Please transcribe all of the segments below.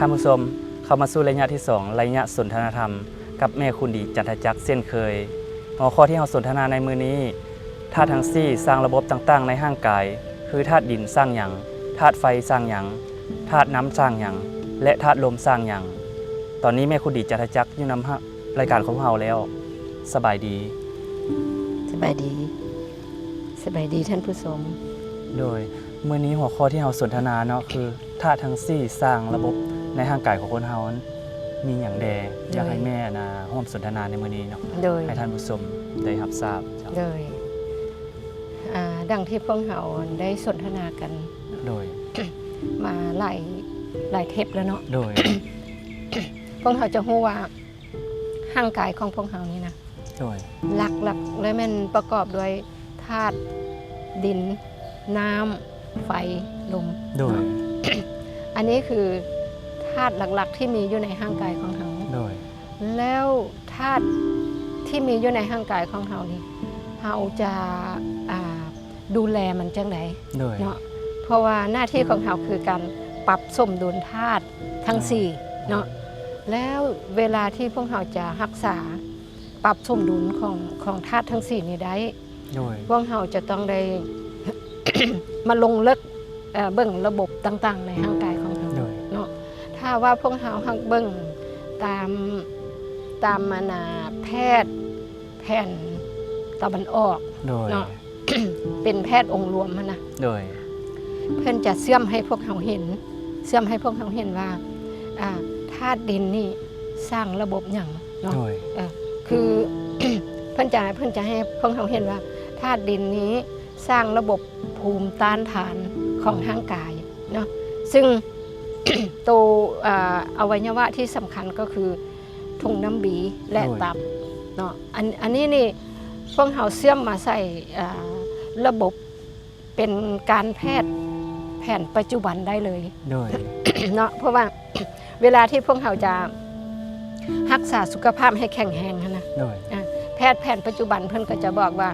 ທ່ານຜູ້ຊົມ, ເຂົ້າມາສູ່ໄລຍະທີສອງ ໄລຍະສົນທະນາທຳ ກັບແມ່ຄູນດີ ຈັນທະຈັກ ເຊັ່ນເຄີຍ. ຫົວຂໍ້ທີ່ເຮົາສົນທະນາໃນມື້ນີ້, ທາດທັງສີ່ສ້າງລະບົບຕ່າງໆໃນຮ່າງກາຍ, ຄືທາດດິນສ້າງຫຍັງ, ທາດໄຟສ້າງຫຍັງ, ທາດນ້ຳສ້າງຫຍັງ ແລະ ທາດລົມສ້າງຫຍັງ. ຕອນນີ້ແມ່ຄູນດີ ຈັນທະຈັກ ຢູ່ນຳ ລາຍການຂອງເຮົາແລ້ວ. ສະບາຍດີ. ສະບາຍດີ. ສະບາຍດີທ່ານຜູ້ຊົມ. ໂດຍ ມື້ນີ້ຫົວຂໍ້ທີ່ເຮົາສົນທະນາເນາະ ຄືທາດທັງສີ່ສ້າງລະບົບໃນຮ່າງກາຍຂອງຄົນເຮົານັ້ນມີຫຍັງແດ່? ໂດຍ ຢາກໃຫ້ແມ່ ອັນນ່າ ຮ່ວມສົນທະນາໃນມື້ນີ້ເນາະ ໂດຍ ໃຫ້ທ່ານຜູ້ຊົມໄດ້ຮັບຊາບ. ເຈົ້າ ໂດຍ ອາ ດັ່ງທີ່ພວກເຮົາໄດ້ສົນທະນາກັນ ໂດຍ ມາຫຼາຍ ຫຼາຍເທບແລ້ວເນາະ. ໂດຍ ພວກເຮົາຈະຮູ້ວ່າ ຮ່າງກາຍຂອງພວກເຮົານີ້ນະ ໂດຍ ຫຼັກໆ ແລະ ແມ່ນປະກອບດ້ວຍທາດດິນ, ນ້ຳ, ໄຟ, ລົມ ໂດຍ ເນາະ. ອັນນີ້ຄືທາດຫຼັກໆ ທີ່ມີຢູ່ໃນຮ່າງກາຍຂອງເຮົາ. ໂດຍ ແລ້ວທາດທີ່ມີຢູ່ໃນຮ່າງກາຍຂອງເຮົານີ້ ເຮົາຈະ ອ່າ ດູແລມັນຈັ່ງໃດ? ໂດຍ ເນາະ ເພາະວ່າໜ້າທີ່ຂອງເຮົາຄືການປັບສົມດຸນທາດທັງ ໂດຍ ສີ່ເນາະ. ແລ້ວເວລາທີ່ພວກເຮົາຈະຮັກສາ ປັບສົມດຸນຂອງ ຂອງທາດທັງສີ່ນີ້ໄດ້ ໂດຍ ພວກເຮົາຈະຕ້ອງໄດ້ ມາລົງເລິກ ເອີ ເບິ່ງລະບົບຕ່າງໆໃນຮ່າງກາຍຂອງເຮົາ ໂດຍ ເນາະ. ຖ້າວ່າພວກເຮົາຫາກເບິ່ງຕາມ ຕາມ ອັນນ່າ ແພດ ແຜນຕາເວັນອອກ ໂດຍ ເນາະ ເປັນແພດອົງລວມຫັ້ນນະ ໂດຍ ເພິ່ນຈະເຊື່ອມໃຫ້ພວກເຮົາເຫັນ ເຊື່ອມໃຫ້ພວກເຮົາເຫັນວ່າ ອ່າ ທາດດິນນີ້ສ້າງລະບົບຫຍັງເນາະ ໂດຍ ເອີ ຄື ເພິ່ນຈະ ເພິ່ນຈະໃຫ້ພວກເຮົາເຫັນວ່າ ທາດດິນນີ້ສ້າງລະບົບພູມຕ້ານທານຂອງ ໂດຍ ຮ່າງກາຍເນາະ ຊຶ່ງ ໂຕ ອ່າ ອະໄວຍະວະທີ່ສຳຄັນກໍຄືຖົງນ້ຳບີ ແລະ ໂດຍ ຕັບເນາະ. ອັນ ອັນນີ້ນີ້ ພວກເຮົາເຊື່ອມມາໃສ່ ອ່າ ລະບົບເປັນການແພດແຜນປັດຈຸບັນໄດ້ເລີຍ ໂດຍ ເນາະ ເພາະວ່າເວລາທີ່ພວກເຮົາຈະຮັກສາສຸຂະພາບໃຫ້ແຂງແຮງຫັ້ນນະ ໂດຍ ອາ ແພດແຜນປັດຈຸບັນເພິ່ນກໍຈະບອກວ່າ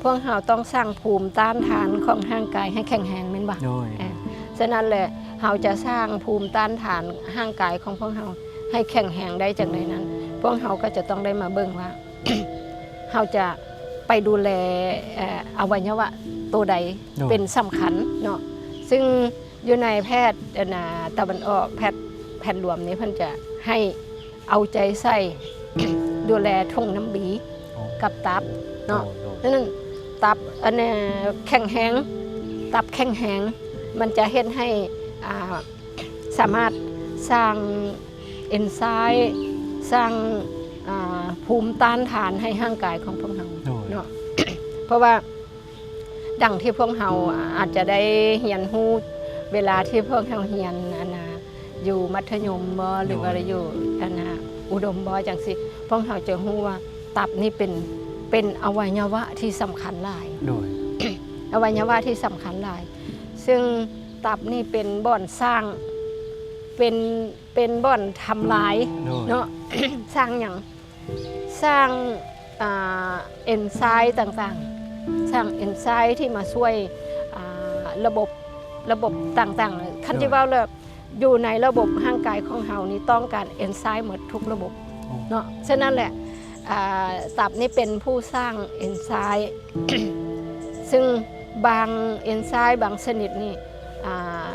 ພວກເຮົາຕ້ອງສ້າງພູມຕ້ານທານຂອງຮ່າງກາຍໃຫ້ແຂງແຮງ ແມ່ນບໍ່? ໂດຍ ອາ ສະນັ້ນແຫຼະ ເຮົາຈະສ້າງພູມຕ້ານທານຮ່າງກາຍຂອງພວກເຮົາໃຫ້ແຂງແຮງໄດ້ຈັ່ງໃດນັ້ນ ພວກເຮົາກໍຈະຕ້ອງໄດ້ມາເບິ່ງວ່າ ເຮົາຈະໄປດູແລ ເອີ ອະໄວຍະວະໂຕໃດ ໂດຍ ເປັນສຳຄັນເນາະ ຊຶ່ງຢູ່ໃນແພດ ອັນນ່າ ຕາເວັນອອກ ແພດ ແຜນລວມນີ້ ເພິ່ນຈະໃຫ້ເອົາໃຈໃສ່ ດູແລຖົງນ້ຳບີ ໂອ້ ກັບຕັບເນາະ ໂດຍ ໂດຍ ສະນັ້ນ ຕັບ ອັນນ່າ ແຂງແຮງ ຕັບແຂງແຮງ ມັນຈະເຮັດໃຫ້ ອ່າ ສາມາດສ້າງເອັນໄຊ ສ້າງ ອ່າ ພູມຕ້ານທານໃຫ້ຮ່າງກາຍຂອງພວກເຮົາ ໂດຍ ເນາະ ເພາະວ່າ ດັ່ງທີ່ພວກເຮົາອາດຈະໄດ້ຮຽນຮູ້ ເວລາທີ່ພວກເຮົາຮຽນ ອັນນ່າ ຢູ່ມັດທະຍົມບໍ ຫຼືວ່າ ໂດຍ ຢູ່ ອັນນ່າ ອຸດົມບໍ ຈັ່ງຊີ້ ພວກເຮົາຈະຮູ້ວ່າຕັບນີ້ເປັນ ເປັນອະໄວຍະວະທີ່ສຳຄັນຫຼາຍ ໂດຍ ອະໄວຍະວະທີ່ສຳຄັນຫຼາຍ ຊຶ່ງຕັບນີ້ເປັນບ່ອນສ້າງ ເປັນ ເປັນບ່ອນທຳລາຍ ໂດຍ ເນາະ ສ້າງຫຍັງ? ສ້າງ ອ່າ ເອັນໄຊຕ່າງໆ ສ້າງເອັນໄຊທີ່ມາຊ່ວຍ ອ່າ ລະບົບ ລະບົບຕ່າງໆ ຄັນ ໂດຍ ຊິເວົ້າແລ້ວ ຢູ່ໃນລະບົບຮ່າງກາຍຂອງເຮົານີ້ຕ້ອງການເອັນໄຊໝົດທຸກລະບົບ ໂອ້ ເນາະ ສະນັ້ນແຫຼະ ອ່າ ຕັບນີ້ເປັນຜູ້ສ້າງເອັນໄຊ ຊຶ່ງບາງເອັນໄຊບາງຊະນິດນີ້ ອ່າ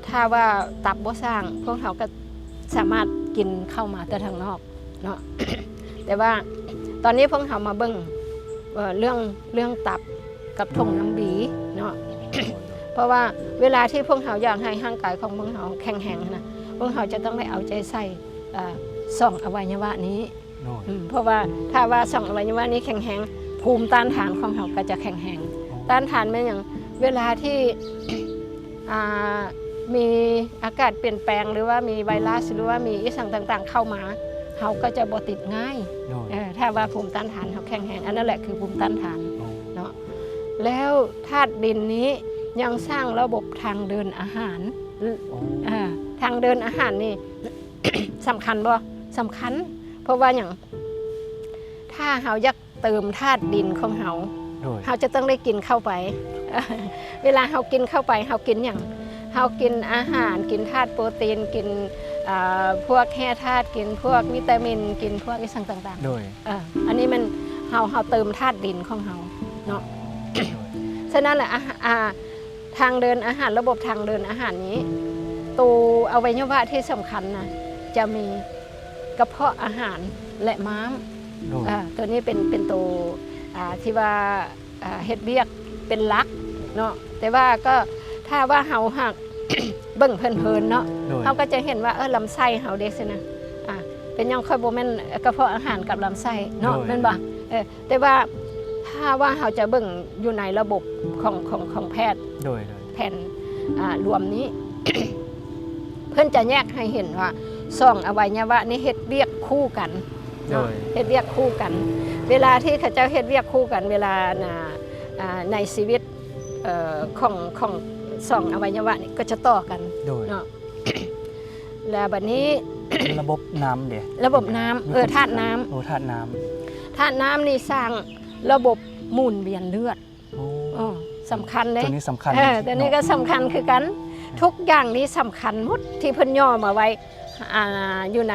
ຖ້າວ່າຕັບບໍ່ສ້າງ ພວກເຮົາກໍສາມາດກິນເຂົ້າມາແຕ່ທາງນອກເນາະ ແຕ່ວ່າຕອນນີ້ພວກເຮົາມາເບິ່ງ ເອີ ເລື່ອງ ເລື່ອງຕັບກັບຖົງນ້ຳບີເນາະ ເພາະວ່າເວລາທີ່ພວກເຮົາຢາກໃຫ້ຮ່າງກາຍຂອງພວກເຮົາແຂງແຮງນະ ພວກເຮົາຈະຕ້ອງໄດ້ເອົາໃຈໃສ່ ເອີ ສອງອະໄວຍະວະນີ້ ໂດຍ ອືມ ເພາະວ່າຖ້າວ່າສອງອະໄວຍະວະນີ້ແຂງແຮງ ພູມຕ້ານທານຂອງເຮົາກໍຈະແຂງແຮງ ໂອ້ ຕ້ານທານແມ່ນຫຍັງ? ເວລາທີ່ ອ່າ ມີອາກາດປ່ຽນແປງ ຫຼືວ່າມີໄວຣັສ ຫຼືວ່າມີອີ່ສັງຕ່າງໆເຂົ້າມາ ເຮົາກໍຈະບໍ່ຕິດງ່າຍ ໂດຍ ເອີ ຖ້າວ່າພູມຕ້ານທານເຮົາແຂງແຮງ ອັນນັ້ນແຫຼະຄືພູມຕ້ານທານ ໂອ້ ເນາະ ແລ້ວທາດດິນນີ້ຍັງສ້າງລະບົບທາງເດີນອາຫານ ໂອ້ ເອີ ທາງເດີນອາຫານນີ້ ສຳຄັນບໍ່? ສຳຄັນ ເພາະວ່າຫຍັງ? ຖ້າເຮົາຢາກເຕີມທາດດິນຂອງເຮົາ ໂດຍ ເຮົາຈະຕ້ອງໄດ້ກິນເຂົ້າໄປ ເວລາເຮົາກິນເຂົ້າໄປ ເຮົາກິນຫຍັງ? ເຮົາກິນອາຫານ ກິນທາດໂປຣຕີນ ກິນ ອ່າ ພວກແຮ່ທາດ ກິນພວກວິຕາມິນ ກິນພວກອີ່ຫຍັງຕ່າງໆ ໂດຍ ເອີ ອັນນີ້ມັນ ເຮົາ ເຮົາເຕີມທາດດິນຂອງເຮົາເນາະ. ໂດຍ ສະນັ້ນແຫຼະ ອາ ອາ ທາງເດີນອາຫານ ລະບົບທາງເດີນອາຫານນີ້ ໂຕອະໄວຍະວະທີ່ສຳຄັນນະ ຈະມີກະເພາະອາຫານ ແລະ ມ້າມ. ໂດຍ ເອີ ໂຕນີ້ເປັນ ເປັນໂຕ ອ່າ ທີ່ວ່າ ອ່າ ເຮັດວຽກເປັນຫຼັກເນາະ. ແຕ່ວ່າກໍ ຖ້າວ່າເຮົາຫາກເບິ່ງເພີນໆເນາະ ໂດຍ ເຮົາກໍຈະເຫັນວ່າ ເອີ ລຳໄສ້ເຮົາເດ້ຊີ້ນະ ອ່າ ເປັນຫຍັງຂ້ອຍບໍ່ແມ່ນກະເພາະອາຫານກັບລຳໄສ້ເນາະ ໂດຍ ແມ່ນບໍ່? ເອີ ແຕ່ວ່າຖ້າວ່າເຮົາຈະເບິ່ງຢູ່ໃນລະບົບຂອງ ຂອງ ຂອງແພດ ໂດຍ ໂດຍ ແຜນ ອ່າ ລວມນີ້ ເພິ່ນຈະແຍກໃຫ້ເຫັນວ່າ ສອງອະໄວຍະວະນີ້ເຮັດວຽກຄູ່ກັນເນາະ ໂດຍ ເຮັດວຽກຄູ່ກັນ. ເວລາທີ່ເຂົາເຈົ້າເຮັດວຽກຄູ່ກັນ ເວລາ ອ່າ ໃນຊີວິດ ເອີ ຂອງ ຂອງສອງອະໄວຍະວະນີ້ກໍຈະຕໍ່ກັນ ໂດຍ ເນາະ. ແລ້ວບັດນີ້ ລະບົບນ້ຳເດ? ລະບົບນ້ຳ ເອີ ທາດນ້ຳ ໂອ້ ທາດນ້ຳ ທາດນ້ຳນີ້ສ້າງລະບົບໝູນວຽນເລືອດ. ໂອ້ ເອີ ສຳຄັນເດ້ ໂຕນີ້ສຳຄັນ ເອີ ໂຕນີ້ກໍສຳຄັນຄືກັນ ທຸກຢ່າງນີ້ສຳຄັນໝົດ ທີ່ເພິ່ນຫຍໍ້ມາໄວ້ ອ່າ ຢູ່ໃນ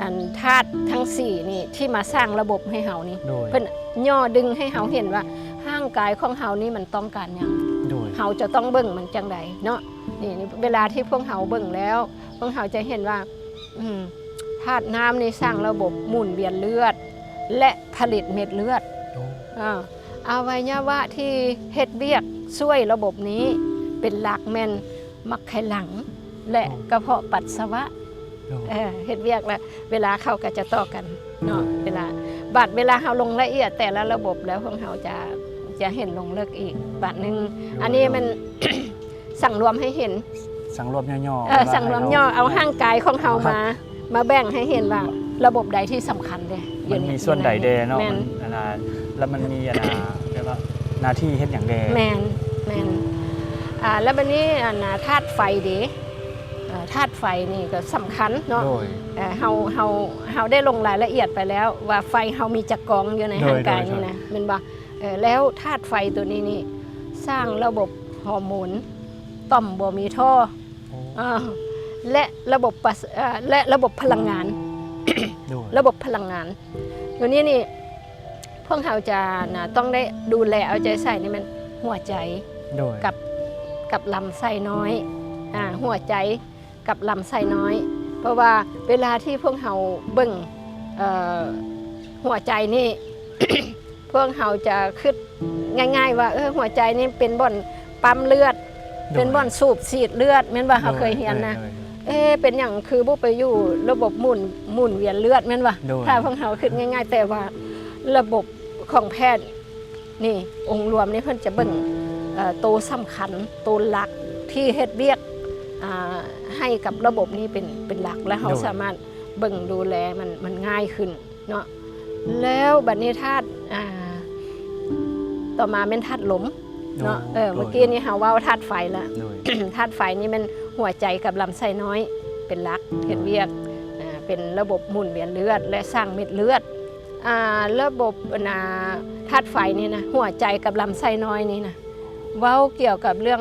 ອັນ ທາດທັງສີ່ນີ້ ທີ່ມາສ້າງລະບົບໃຫ້ເຮົານີ້ ໂດຍ ເພິ່ນຫຍໍ້ດຶງໃຫ້ເຮົາເຫັນວ່າ ຮ່າງກາຍຂອງເຮົານີ້ມັນຕ້ອງການຫຍັງ ໂດຍ ເຮົາຈະຕ້ອງເບິ່ງມັນຈັ່ງໃດເນາະ. ນີ້ ນີ້ ເວລາທີ່ພວກເຮົາເບິ່ງແລ້ວ ພວກເຮົາຈະເຫັນວ່າ ອືມ ທາດນ້ຳນີ້ສ້າງລະບົບໝູນວຽນເລືອດ ແລະ ຜະລິດເມັດເລືອດ. ໂອ້ ອາ ອະໄວຍະວະທີ່ເຮັດວຽກຊ່ວຍລະບົບນີ້ເປັນຫຼັກແມ່ນໝາກໄຂ່ຫຼັງ ແລະ ໂອ້ ກະເພາະປັດສະວະ. ໂອ້ ເອີ ເຮັດວຽກ ແລະ ເວລາເຂົ້າກໍຈະຕໍ່ກັນເນາະ ໂອ້ ເວລາ ບາດເວລາເຮົາລົງລະອຽດແຕ່ລະລະບົບແລ້ວ ພວກເຮົາຈະ ຈະເຫັນລົງເລິກອີກບາດໜຶ່ງ. ໂອ້ ອັນນີ້ມັນ ໂອ້ ສັງລວມໃຫ້ເຫັນ ສັງລວມຫຍໍ້ໆ ເອີ ສັງລວມຫຍໍ້ ເອົາຮ່າງກາຍຂອງເຮົາມາ ມາແບ່ງໃຫ້ເຫັນວ່າລະບົບໃດທີ່ສຳຄັນເດ້ ມັນມີສ່ວນໃດແດ່ເນາະ ແມ່ນ ອັນນ່າ ແລ້ວມັນມີ ອັນນ່າ ແບບວ່າໜ້າທີ່ເຮັດຫຍັງແດ່. ແມ່ນ ແມ່ນ ອ່າ ແລ້ວບັດນີ້ ອັນນ່າ ທາດໄຟເດ້ ເອີ ທາດໄຟນີ້ກໍສຳຄັນເນາະ ໂດຍ ເອີ ເຮົາ ເຮົາ ເຮົາໄດ້ລົງລາຍລະອຽດໄປແລ້ວວ່າໄຟເຮົາມີຈັກກອງຢູ່ໃນ ໂດຍ ຮ່າງກາຍນີ້ນະ ໂດຍ ແມ່ນບໍ່? ເອີ ແລ້ວທາດໄຟໂຕນີ້ນີ້ສ້າງລະບົບຮໍໂມນ ຕ່ອມບໍ່ມີທໍ່ ໂອ້ ເອີ ແລະ ລະບົບປະ ເອີ ແລະ ລະບົບພະລັງງານ ໂດຍ ລະບົບພະລັງງານ ໂຕນີ້ນີ້ ພວກເຮົາຈະນະ ຕ້ອງໄດ້ດູແລເອົາໃຈໃສ່ນີ້ແມ່ນຫົວໃຈ ໂດຍ ກັບ ກັບລຳໄສ້ນ້ອຍ ອາ ຫົວໃຈ ກັບລຳໄສ້ນ້ອຍ ເພາະວ່າເວລາທີ່ພວກເຮົາເບິ່ງ ເອີ ຫົວໃຈນີ້ ພວກເຮົາຈະຄິດງ່າຍໆວ່າ ເອີ ຫົວໃຈນີ້ເປັນບ່ອນປ້ຳເລືອດ ໂດຍ ເປັນບ່ອນສູບສີດເລືອດ ແມ່ນບໍ່? ເຮົາເຄີຍຮຽນນະ ໂດຍ ໂດຍ ເອ ເປັນຫຍັງຄືບໍ່ໄປຢູ່ລະບົບໝູນ ໝູນວຽນເລືອດ ແມ່ນບໍ່? ໂດຍ ຖ້າພວກເຮົາຄິດງ່າຍໆ ແຕ່ວ່າລະບົບຂອງແພດ ນີ້ ອົງລວມນີ້ເພິ່ນຈະເບິ່ງ ເອີ ໂຕສຳຄັນ ໂຕຫຼັກທີ່ເຮັດວຽກ ອ່າ ໃຫ້ກັບລະບົບນີ້ເປັນ ເປັນຫຼັກ ແລະ ເຮົາ ໂດຍ ສາມາດເບິ່ງດູແລມັນ ມັນງ່າຍຂຶ້ນເນາະ. ແລ້ວບັດນີ້ທາດ ອ່າ ຕໍ່ມາແມ່ນທາດລົມເນາະ ໂດຍ ເອີ ໂດຍ ເມື່ອກີ້ນີ້ເຮົາເວົ້າທາດໄຟລະ ໂດຍ ທາດໄຟນີ້ແມ່ນຫົວໃຈກັບລຳໄສ້ນ້ອຍເປັນຫຼັກ ເຮັດວຽກ ໂດຍ ອ່າ ເປັນລະບົບໝູນວຽນເລືອດ ແລະ ສ້າງເມັດເລືອດ ອ່າ ລະບົບ ອັນນ່າ ທາດໄຟນີ້ນະ ຫົວໃຈກັບລຳໄສ້ນ້ອຍນີ້ນະ ເວົ້າກ່ຽວກັບເລື່ອງ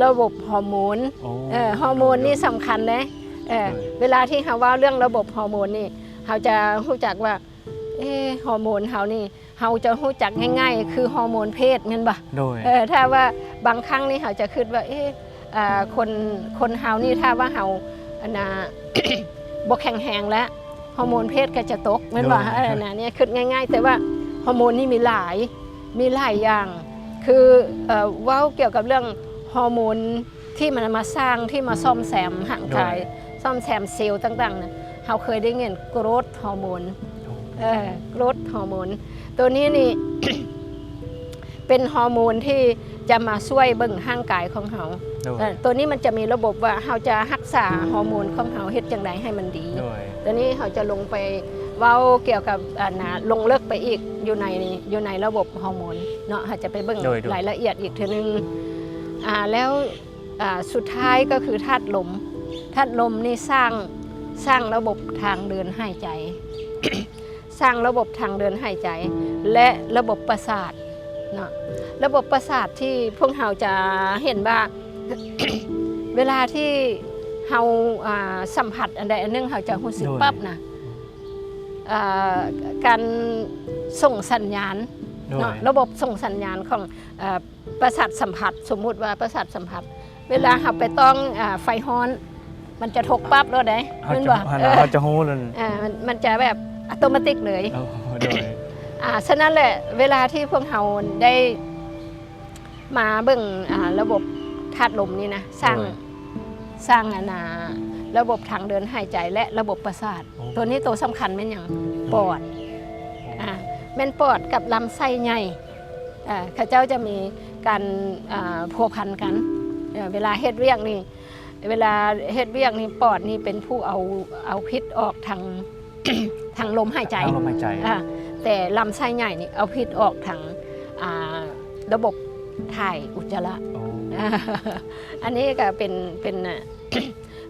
ລະບົບຮໍໂມນ ໂອ້ ເອີ ຮໍໂມນນີ້ ໂດຍ ສຳຄັນເດ້ ເອີ ໂດຍ ເວລາທີ່ເຮົາເວົ້າເລື່ອງລະບົບຮໍໂມນນີ້ ເຮົາຈະຮູ້ຈັກວ່າ ເອ ຮໍໂມນເຮົານີ້ ເຮົາຈະຮູ້ຈັກງ່າຍໆ ຄືຮໍໂມນເພດ ແມ່ນບໍ່? ໂດຍ ເອີ ຖ້າວ່າບາງຄັ້ງນີ້ເຮົາຈະຄິດວ່າ ເອ ອ່າ ຄົນ ຄົນເຮົານີ້ ຖ້າວ່າເຮົາ ອັນນ່າ ບໍ່ແຂງແຮງແລ້ວ ຮໍໂມນເພດກໍຈະຕົກ ແມ່ນບໍ່? ໂດຍ ເອີ ນະ ນີ້ຄິດງ່າຍໆ ແຕ່ວ່າຮໍໂມນນີ້ມີຫຼາຍ ມີຫຼາຍຢ່າງ ຄື ເອີ ເວົ້າກ່ຽວກັບເລື່ອງຮໍໂມນທີ່ມັນມາສ້າງ ທີ່ມາສ້ອມແຊມຮ່າງກາຍ ໂດຍ ສ້ອມແຊມເຊວຕ່າງໆນະ ເຮົາເຄີຍໄດ້ຍິນໂກຣດຮໍໂມນ ໂອ້ ເອີ ໂກຣດຮໍໂມນ ໂຕນີ້ນີ້ ເປັນຮໍໂມນທີ່ຈະມາຊ່ວຍເບິ່ງຮ່າງກາຍຂອງເຮົາ ໂດຍ ເອີ ໂຕນີ້ມັນຈະມີລະບົບວ່າເຮົາຈະຮັກສາຮໍໂມນຂອງເຮົາເຮັດຈັ່ງໃດໃຫ້ມັນດີ ໂດຍ ໂຕນີ້ເຮົາຈະລົງໄປເວົ້າກ່ຽວກັບ ອັນນ່າ ລົງເລິກໄປອີກ ຢູ່ໃນ ຢູ່ໃນລະບົບຮໍໂມນເນາະ ເຮົາຈະໄປເບິ່ງ ໂດຍ ໂດຍ ລາຍລະອຽດອີກເທື່ອໜຶ່ງ ອ່າ ແລ້ວ ອ່າ ສຸດທ້າຍກໍຄືທາດລົມ ທາດລົມນີ້ສ້າງ ສ້າງລະບົບທາງເດີນຫາຍໃຈ ສ້າງລະບົບທາງເດີນຫາຍໃຈ ແລະ ລະບົບປະສາດເນາະ ລະບົບປະສາດທີ່ພວກເຮົາຈະເຫັນວ່າ ເວລາທີ່ ເຮົາ ອ່າ ສຳຜັດອັນໃດອັນໜຶ່ງ ເຮົາຈະຮູ້ສຶກ ໂດຍ ປັບນະ ອ່າ ການສົ່ງສັນຍານ ໂດຍ ເນາະ ລະບົບສົ່ງສັນຍານຂອງ ເອີ ປະສາດສຳຜັດ. ສົມມຸດວ່າປະສາດສຳຜັດ ເວລາເຮົາໄປຕ້ອງ ອ່າ ໄຟຮ້ອນ ມັນຈະທົກປັບໂລດເດ້ ເຮົາ ແມ່ນ ຈະ ບໍ່? ເອີ ເຮົາຈະຮູ້ໂລດ ເອີ ມັນ ມັນຈະແບບອັດໂຕມາຕິກເລີຍ. ໂອ້ ໂດຍ ອ່າ ສະນັ້ນແຫຼະ ເວລາທີ່ພວກເຮົາໄດ້ມາເບິ່ງ ອ່າ ລະບົບທາດລົມນີ້ນະ ສ້າງ ໂດຍ ສ້າງອັນນ່າ ລະບົບທາງເດີນຫາຍໃຈ ແລະ ລະບົບປະສາດ. ໂອ້ ໂຕນີ້ໂຕສຳຄັນແມ່ນຫຍັງ? ໂດຍ ປອດ ໂອ້ ອ່າ ແມ່ນປອດກັບລຳໄສ້ໃຫຍ່. ເອີ ເຂົາເຈົ້າຈະມີການ ອ່າ ພົວພັນກັນ. ເອີ ເວລາເຮັດວຽກນີ້ ເວລາເຮັດວຽກນີ້ ປອດນີ້ເປັນຜູ້ເອົາ ເອົາພິດອອກທາງ ທາງລົມຫາຍໃຈ ທາງລົມຫາຍໃຈ ອ່າ ແຕ່ລຳໄສ້ໃຫຍ່ນີ້ເອົາພິດອອກທາງ ອ່າ ລະບົບຖ່າຍອຸດຈາລະ. ໂອ້ ອ່າ ອັນນີ້ກໍເປັນ ເປັນ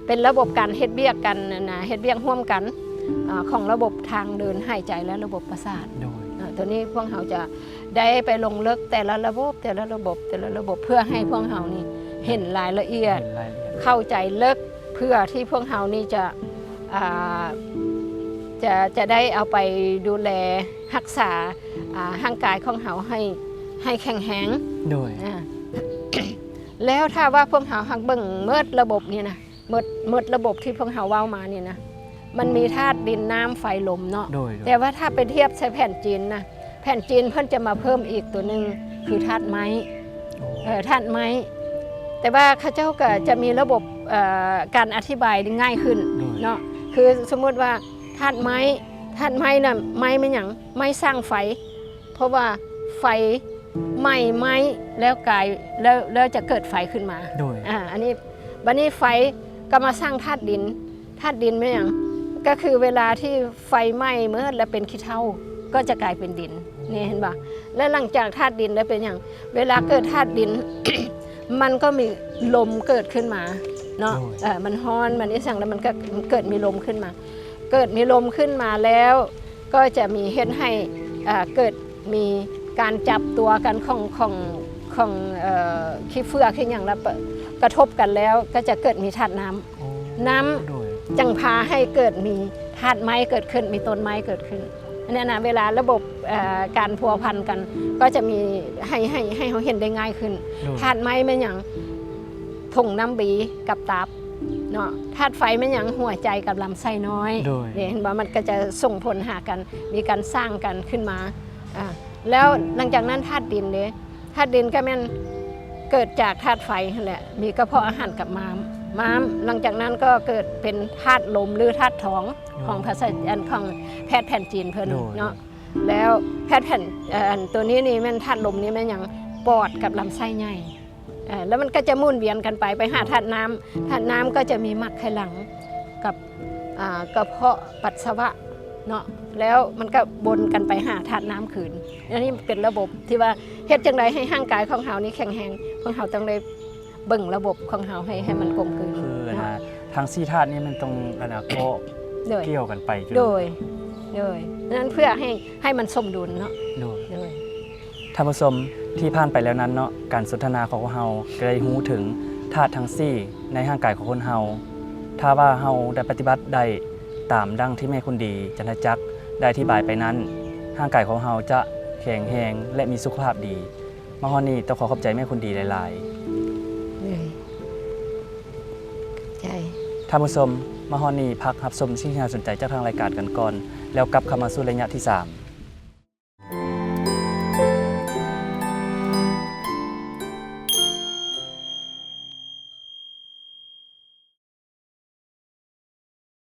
ເປັນລະບົບການເຮັດວຽກກັນນະ ເຮັດວຽກຮ່ວມກັນ ອາ ຂອງລະບົບທາງເດີນຫາຍໃຈ ແລະ ລະບົບປະສາດ. ໂດຍ ອາ ໂຕນີ້ພວກເຮົາຈະໄດ້ໄປລົງເລິກແຕ່ລະລະບົບ ແຕ່ລະລະບົບ ແຕ່ລະລະບົບ ເພື່ອໃຫ້ພວກເຮົານີ້ເຫັນລາຍລະອຽດ ເຫັນລາຍລະອຽດ ເຂົ້າໃຈເລິກ ເພື່ອທີ່ພວກເຮົານີ້ຈະ ອາ ຈະ ຈະໄດ້ເອົາໄປດູແລຮັກສາ ອາ ຮ່າງກາຍຂອງເຮົາໃຫ້ ໃຫ້ແຂງແຮງ. ໂດຍ ອາ ແລ້ວຖ້າວ່າພວກເຮົາຫາກເບິ່ງເໝິດລະບົບນີ້ນະ ໝົດ ໝົດລະບົບທີ່ພວກເຮົາເວົ້າມານີ້ນະ ມັນມີທາດດິນ ນ້ຳ ໄຟ ລົມເນາະ. ໂດຍ ໂດຍ ແຕ່ວ່າຖ້າໄປທຽບໃສ່ແຜ່ນຈີນນະ ແຜ່ນຈີນເພິ່ນຈະມາເພີ່ມອີກຕົວໜຶ່ງ ຄືທາດໄມ້. ໂອ້ ເອີ ທາດໄມ້ ແຕ່ວ່າເຂົາເຈົ້າກໍຈະມີລະບົບ ເອີ ການອະທິບາຍໄດ້ງ່າຍຂຶ້ນ ໂດຍ ເນາະ. ຄືສົມມຸດວ່າທາດໄມ້ ທາດໄມ້ນະ ໄມ້ແມ່ນຫຍັງ? ໄມ້ສ້າງໄຟ ເພາະວ່າໄຟໄໝ້ໄມ້ແລ້ວກາຍ ແລ້ວ ແລ້ວຈະເກີດໄຟຂຶ້ນມາ. ໂດຍ ອາ ອັນນີ້ ບາດນີ້ໄຟກໍມາສ້າງທາດດິນ. ທາດດິນແມ່ນຫຍັງ? ກໍຄືເວລາທີ່ໄຟໄໝ້ເໝິດແລ້ວເປັນຂີ້ເຖ້າ ກໍຈະກາຍເປັນດິນ. ນີ້ເຫັນບໍ່? ແລະ ຫຼັງຈາກທາດດິນແລ້ວເປັນຫຍັງ? ເວລາເກີດທາດດິນ ມັນກໍມີລົມເກີດຂຶ້ນມາເນາະ. ໂດຍ ເອີ ມັນຮ້ອນ ມັນອີ່ຫຍັງ ແລ້ວມັນກໍເກີດມີລົມຂຶ້ນມາ. ເກີດມີລົມຂຶ້ນມາແລ້ວ ກໍຈະມີເຮັດໃຫ້ ເອີ ເກີດມີການຈັບຕົວກັນຂອງ ຂອງ ຂອງ ເອີ ຂີ້ເຝື້ອ ຂີ້ຫຍັງ ແລ້ວປະ ກະທົບກັນແລ້ວ ກໍຈະເກີດມີທາດນ້ຳ. ໂອ້ ນ້ຳ ໂດຍ ຈຶ່ງພາໃຫ້ເກີດມີທາດໄມ້ເກີດຂຶ້ນ ມີຕົ້ນໄມ້ເກີດຂຶ້ນ. ອັນນີ້ນະ ເວລາລະບົບ ເອີ ການພົວພັນກັນ ກໍຈະມີໃຫ້ ໃຫ້ ໃຫ້ເຮົາເຫັນໄດ້ງ່າຍຂຶ້ນ. ໂດຍ ທາດໄມ້ແມ່ນຫຍັງ? ຖົງນ້ຳບີກັບຕັບເນາະ. ທາດໄຟແມ່ນຫຍັງ? ຫົວໃຈກັບລຳໄສ້ນ້ອຍ. ໂດຍ ນີ້ເຫັນບໍ່? ມັນກໍຈະສົ່ງຜົນຫາກັນ ມີການສ້າງກັນຂຶ້ນມາ. ອາ ແລ້ວຫຼັງຈາກນັ້ນທາດດິນເດ? ທາດດິນກໍແມ່ນເກີດຈາກທາດໄຟຫັ້ນແຫຼະ ມີກະເພາະອາຫານກັບມ້າມ. ມ້າມ ຫຼັງຈາກນັ້ນກໍເກີດເປັນທາດລົມ ຫຼື ທາດທ້ອງ ໂດຍ ຂອງພາສາ ອັນ ຂອງແພດແຜນຈີນເພິ່ນ ໂດຍ ເນາະ. ແລ້ວແພດແຜນ ເອີ ອັນ ຕົວນີ້ນີ້ແມ່ນທາດລົມນີ້ແມ່ນຫຍັງ? ປອດກັບລຳໄສ້ໃຫຍ່. ເອີ ແລ້ວມັນກໍຈະໝູນວຽນກັນໄປ ໄປຫາທາດນ້ຳ. ທາດນ້ຳກໍຈະມີໝາກໄຂ່ຫຼັງກັບ ອ່າ ກະເພາະປັດສະວະເນາະ ແລ້ວມັນກໍວົນກັນໄປຫາທາດນ້ຳຄືນ. ອັນນີ້ເປັນລະບົບທີ່ວ່າເຮັດຈັ່ງໃດໃຫ້ຮ່າງກາຍຂອງເຮົານີ້ແຂງແຮງ ພວກເຮົາຕ້ອງໄດ້ເບິ່ງລະບົບຂອງເຮົາໃຫ້ ໃຫ້ມັນກົມກືນ. ຄື ເນາະ ນະ ທັງສີ່ທາດນີ້ມັນຕ້ອງ ອັນນະ ເກາະ ໂດຍ ກ່ຽວກັນໄປຈົນ ໂດຍ ໂດຍ ນັ້ນເພື່ອໃຫ້ ໃຫ້ມັນສົມດຸນເນາະ. ໂດຍ ໂດຍ ທ່ານຜູ້ຊົມທີ່ຜ່ານໄປແລ້ວນັ້ນເນາະ ການສົນທະນາຂອງພວກເຮົາກໍໄດ້ຮູ້ເຖິງທາດທັງສີ່ໃນຮ່າງກາຍຂອງຄົນເຮົາ. ຖ້າວ່າເຮົາໄດ້ປະຕິບັດໄດ້ຕາມດັ່ງທີ່ແມ່ຄົນດີ ຈັນທະຈັກ ໄດ້ອະທິບາຍໄປນັ້ນ, ຮ່າງກາຍຂອງເຮົາຈະແຂງແຮງ ແລະ ມີສຸຂະພາບດີ. ມາຮອດນີ້ຕ້ອງຂໍຂອບໃຈແມ່ຄົນດີຫຼາຍໆ. ເອີຍ ຂອບໃຈ. ທ່ານຜູ້ຊົມ, ມາຮອດນີ້ພັກຮັບຊົມສິ່ງທີ່ໜ້າສົນໃຈຈາກທາງລາຍການກັນກ່ອນ, ແລ້ວກັບເຂົ້າມາສູ່ໄລຍະທີສາມ.